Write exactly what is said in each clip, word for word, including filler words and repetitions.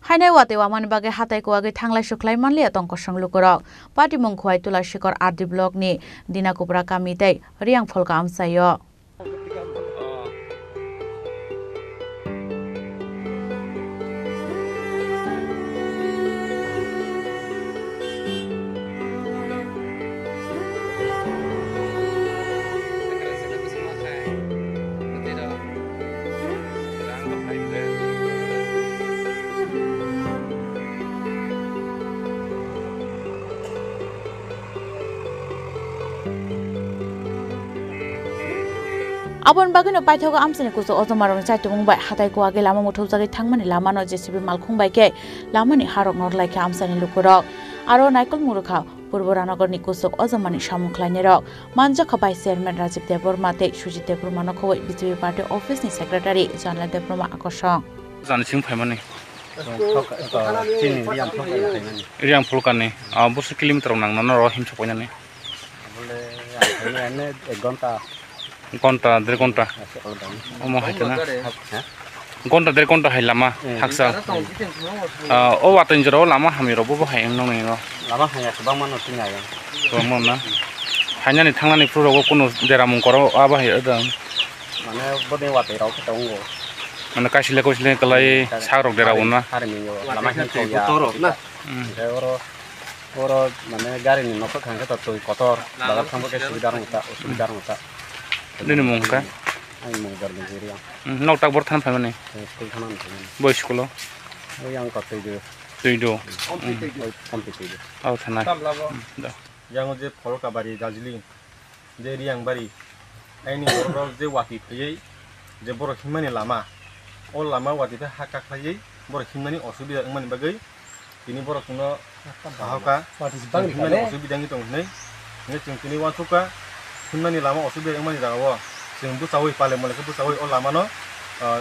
Hainai watwi wamani bagwi hatai kuwagwi thanglai sukhlai manliya tong kosong lukurok. Patimung Khowai Tulashikor R D block ni Dinakupra kami tei Riyang Pholka amchaio. Aboni bagwino paithago amchaini kuchuk ojomarokni chaitumung bai hatai kuwagwi lama muthupjagwi thangmani lamano J C B malkhung bai khe lamani harok norlaikha amchaini lukurok. Aro naikolmung rwkha Purbo Ranogorni kuchuk ojomani samung khlainairok. Manjakha Vice Chairman Rajib Debbarma tei Sujit Debbarmano khowai B J P Party Office ni Secretary Janal Debbarma akosong. Jani sing phaimani. Chini Riyang Pholka ni phaimani. Riyang Pholka ni, ah, boso kilometer nang nono ro himsok painani. Bole, ang khaina ene ek ghonta. Ghonta, der ghonta. Asa, oh, dang. Omo hai tana. Ha? Ghonta, der ghonta hai lama, hmm, haksa. Ah, o watwi jora o lama hamya rok bo bo hai wng nang nai no. Lama hamya kwbangma no tini ayang. Kwbangma na. Hainani thangnani phuru rogo kunu deramung koro abo hai wng. Mane bodei watwi rok khe tongo. Mane kaisile koisile kwlai hmm, sak rok dera hari, wng na. Hari minyo lama hin thok ya. Hmm. Hingke oro Oro mane gari ni nokha khangkhe to twi kotor, bazar thangbo khe subida rwngta, osubida rwngta. Nini mung kha? Ani mung Dharmajiri ang. Hmm, nok tak bor than phaimani? School thana phaimani. Boi school o? Oi ang ko twi do. Twi do. Oi, Pompi twi do. Au thanai. Hmm, da. Yang o je Pholkabari, Darjeeling. Je Riyangbari, aini borok je watwi phaiwi je borok himani lama, o lama watwi phai ha kakhlaiwi borok himnani osubida wngmani bagwi tini borok chwngno sahoka, watwi se bangni himnani kale. Osubida wngwi tongo hinwi, hinwi chwng tini uansukha himnani lama osubida wngmani jagao chwng bwchaui pale mole khe bwchaui o lamano, ah,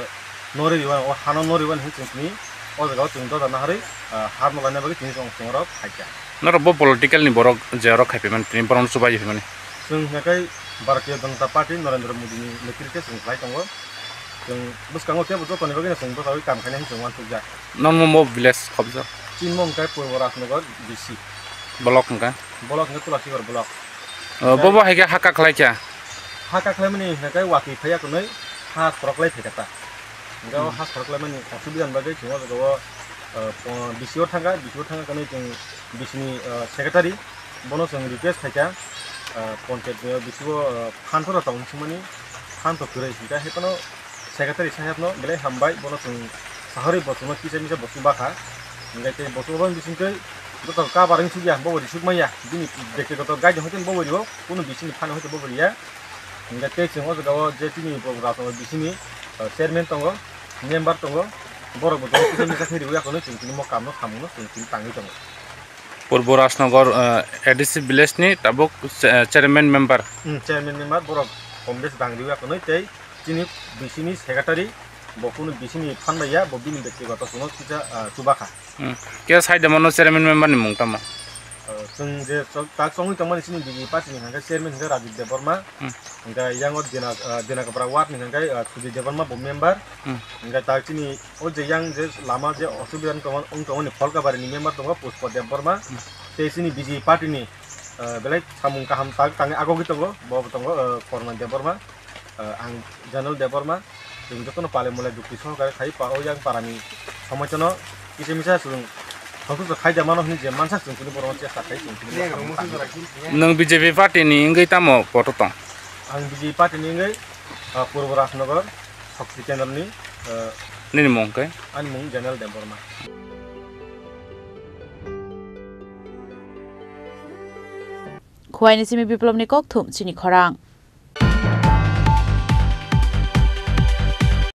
norwi rwmani, o hano norwi rwmani hinwi chwng tini o jagao chwng doda naharwi, ah, harno laina bagwi tini chwng, chwng oro phaikha. Norok bo political ni borok je oro khai phaimani, tini borokno chubaui phaimani. Chwng hwnkhe Bharatiya Janata Party Narendra Modi ni netrite chwng khlai tongo. Chwng bwskango teibo jotoni bagwino chwng bwchaui kam khainai hinwi chwng uansukjak. Nokno mo village khobjak? Chini mo hwnkhe Purbo Rajnagar D C. Block hwnkhe? Block hwnkhe Tulasigar block. O, bo bo hai khe ha kakhlai kha? Ha kakhlaimani hwnkhe watwi phaiya kwnwi ha khoroklai phaikha ta. Hwnkhe o hmm, ha khoroklaimani osubidani bagwi chwng o jaga o, o, po-, D C o thangkha, D C o thangkha kwnwi chwng D C ni, o, secretary. Bono chwng request khaikha, ah, panchayat ni bisingo, ah, phan phano tong singmani, phan to kwrwi hwnkhe hai phano secretary saheb no belai hambai, bono chwng sahorwi bo chwngno kisa misa bo chubakha. Hwnkhe tei bo chubani bisingtwi joto kabar wng sukya, bobo risuk manya, bini bektigoto gaidi hoite bobo rio, kunu bisingni phan hoite bobo riya. Hwnkhe tei chwng o jaga o je chini bo rajnogor bisingni, ah, chairman tongo, member tongo, borok bo joto kisa misa khe riwi akhonwi chwng tini mo kamno samungno chwng tini tangwi tongo. Purbo Rajnagar, eh, A D C village ni tabuk, eh, chairman member. Hmm, chairman member borok Kombesh Bangriwi akhonwi tei chini bisini secretary bo kunu bisini phan bai ya, bo bini bektigoto chwngno kisa, eh, chubakha. Hmm. Khe sai de mano chairman member ni mung tamo? Eh, chwng je chok-, tak chongwi tongmani chini B J P party ni hwnkhe chairman hwnkhe Rajib Debbarma. Hmm. Hwnkhe yang o Dina, ah, Dinakapra ward ni hwnkhe, ah, Sujit Debbarma bo member. Hmm. Hwnkhe tak chini o je yang je lama je osubida wng tongma, wng tongmani Pholkabari ni member tongo Pushpa Debbarma. Hmm. Tei chini B J P party ni, ah, belai samung kaham tak tangwi agogwi tongo, bo bo tongo, ah, Korna Debbarma, ah, ang Janal Debbarma. Chwng jotono pale mole jukti sohokare khai pa o yang parani somoi tono kisa misa chwng Songkhe khaida mano hwnwi je mansak chwng tini borokno chesta khai chwng tini borokno tangwi. Nwng B J P party ni wngwi tamo poto tong? Ang B J P party ni wngwi, ah, Purbo Rajnagar, Shakti Kendra ni, ah, nini mung khe? Ani mung General Debbarma. Khowai ni simi Biplop ni kokthum chini khorang.